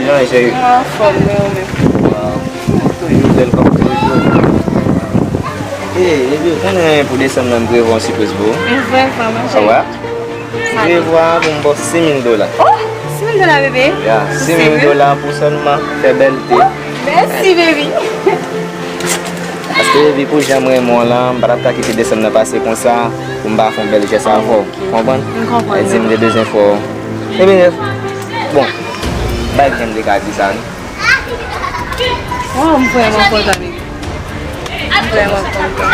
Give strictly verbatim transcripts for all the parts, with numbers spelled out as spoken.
Jan cheri. Mwen anfòm, men ou menm? Waw, toujou bèl kòm toujou. E, epi, ou konnen pou desanm nan, m prevwa yon sipriz pou ou. M prevwa, mon cheri. Sa w ap? M prevwa pou m ba w sis mil dola. Oh! Sis mil dola, bebe? Ya, sis mil dola pou sèlman fè bèlte. Mèsi, baby. Paske, baby, pou jan m renmen w lan, m pa t ap ka kite desanm nan pase konsa pou m pa fè yon bèl jès avè w. Ou konprann? M konprann. E di m te bezwen fè w. Ebyen, bon, bay jan m te ka di sa, non? Waw, m vrèman kontan, baby. M vrèman kontan.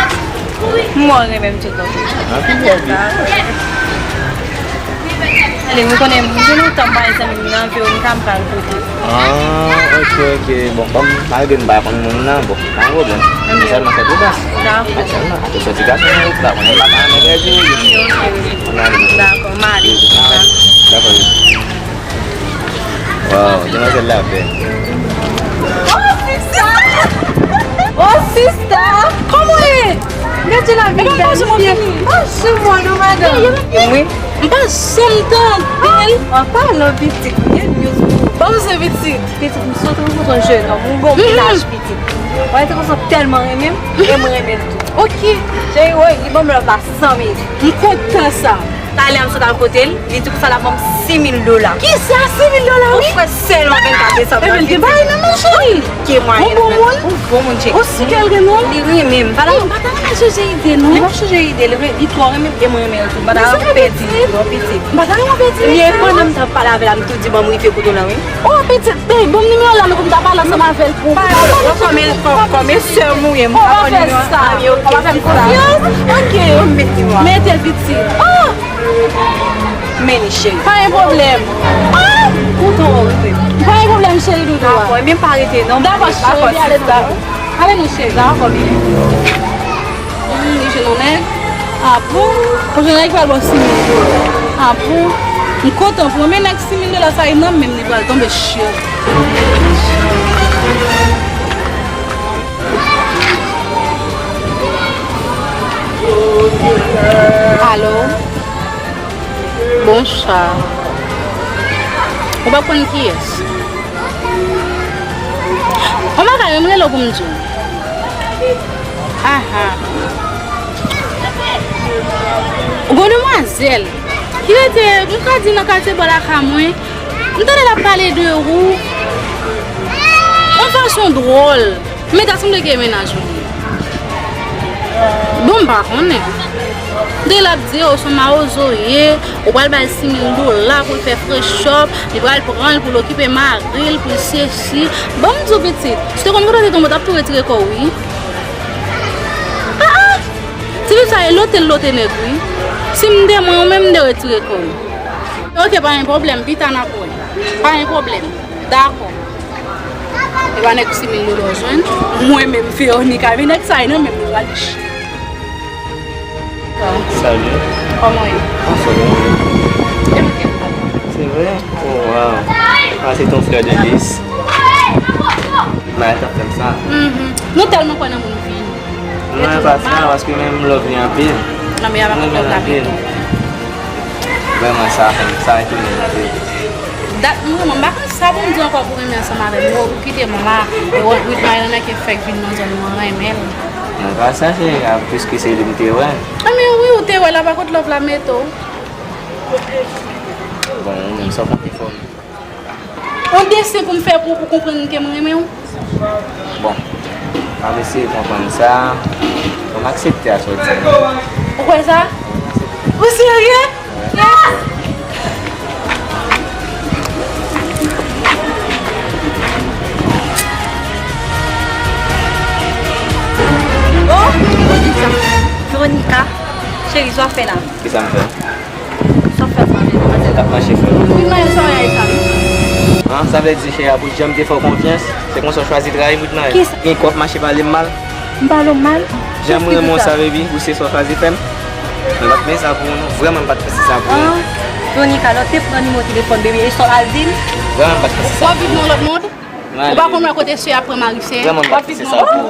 M wè w renmen m tout bon. Anpil love. Ale, m konnen m gen lontan m pa wè zanmi m nan, ke m ka m pral kote. Ah, ok, ok. Bon, kòm malgre m pa konn moun nan, bon, pa gen pwoblèm. Men sèlman fè prudans. Dakò. Men sèlman, atè sòti gason nan wout la, konnen m pa ka renmen pèdi moun. Dakò, m ale. Dakò. Waw, demwazèl la bèl. Oh, sista! Oh, sista! Kòman w ye? Gade lavi bèl. Manje mwen non, madanm. Wi. M pa janm tande l. An palan pitit, m gen news pou ou. Ban m se pitit. Pitit, m sot rankontre yon jennonm, yon bon menaj pitit. Mwen te konsa tèlman renmen m, e mwen renmen l tou. Ok. Cheri, woy, li ban m love la san mezi. M kontan sa. Talè a m sot al kote l, li di konsa l ap ban m sis mil dola. Kisa, sis mil dola, wi? Yon frè sèlman vennkat desanm nan. Ebyen, l gen bagay nan men l, cheri. Ke mwayen. Yon bon moun. Yon bon moun, cheri. Yon sou kè l gen non. Li renmen m. Pa ta, pa ta renmen chanje ide, non. Li p ap chanje ide, li, li twò renmen m e mwen renmen l tou. Pa ta renmen pèdi l, non, pitit. Pa ta renmen pèdi l. Li, pandan m t ap pale avè l la, m tou di ban m rive kote w lan, wi. Oh, pitit, babe, ban m nimewo l la, non, pou m ta pale ansanm avè l pou. Pa, kòm, kòm, kòm e sè m ou ye, m pa konn nimewo a. Ou pa fè m konfyans? Ok. Ban m met nimewo a. Mete, pitit. Oh! Men li, cheri. Pa gen pwoblèm. Ah! Kontan wè w, bebe. Pa gen pwoblèm, cheri doudou a. Dakò, ebyen pa rete non. Dakò, cheri, ale, ale non, cheri. Dakò, bebe. Hmm, li jwenn yon nèg. Ah bon? Ou jwenn nèg pral ba w sis mil dola. Ah bon? M kontan pou ou, men nèg sis mil dola sa, e nan men m li pral tonbe, cheri. Alo? Bonswa. Ou pa konn kiyès? Ou pa ka menm rele w pou m di w. Aha. Gwo demwazèl ki rete, m ka di, nan katye bò lakay mwen. M tande l ap pale de ou yon fason dwòl. Men ta sanble ke e mennaj ou li ye. Bon, m pa konnen. M tande l ap di, o, se yon mawozo ye, ou pral ba l sis mil dola pou l fè fresh up, li pral pran l pou l okipe mari l, pou l sesi. Bon, m di w pitit, si w te konn kote w te tonbe, w t ap tou retire kò w, wi. Ah, ah! Tifi sa e lote l lote nèg, wi. Si m te mwen, ou menm, m te retire kò m. Ok, pa gen pwoblèm, pita n ap wè. Pa gen pwoblèm. Dakò. E pa nèg sis mil dola w jwenn. Mwen menm, Veronica, men nèg sa yo nan menm nou pral riche. Salut. Kòman w ye? Anfòm, wi. E mwen kèt pale. Se vre? Oh, wow. Ah, se ton frè de lis. Maya t ap fè m sa. Mhm. Nou tèlman kwè nan moun vini. Non, e pa sa, paske menm love li anpil. Non, men y ap akonpanye w la, men. Vrèman, sa fè m, sa etone m anpil. Dat, m vrèman, m pa konn sa pou m di ankò pou renmen ansanm avè m. Ou, ou kite m la, e wè, Whitney nan men ke fèk vin nan zòn mwen renmen l. Mwen pa sa, se, a, piske se li m te wè. A, men wi, ou te wè la, pa kot love la mete w. Bon, ou menm, sa w konte fò m. Yon desen pou m fè pou, pou konprann ke m renmen w. Bon, m ap eseye konprann sa. Bon, m aksepte a sa w di m. Ou kwè sa? Ou serye? Yes! Oh, Veronica. Veronica, cheri, sa w ap fè la? Kisa m fè? Sa w ap fè sa, men? Sa t ap mache, frè. Wi, men sa w ap fè sa, men. An, sa vle di, cheri, pou janm te fè w konfyans, se konsa w chwazi trayi m, Whitney? Kisa? Gen kòb mache pale m mal? M pale w mal? Jan m renmen w sa, baby, ou se sa w chwazi fè m? Mwen pa t mete sa pou ou, non. Vrèman, mwen pa t mete sa pou ou. Ah, Veronica, lè w te pran nimewo telefòn, baby, e sa w al di m? Vrèman, mwen pa t mete sa pou ou. W ap viv nan lòt mond? Ou pa konn wè kote sè ap pran mari sè? Vrèman, m pa t mete sa pou ou.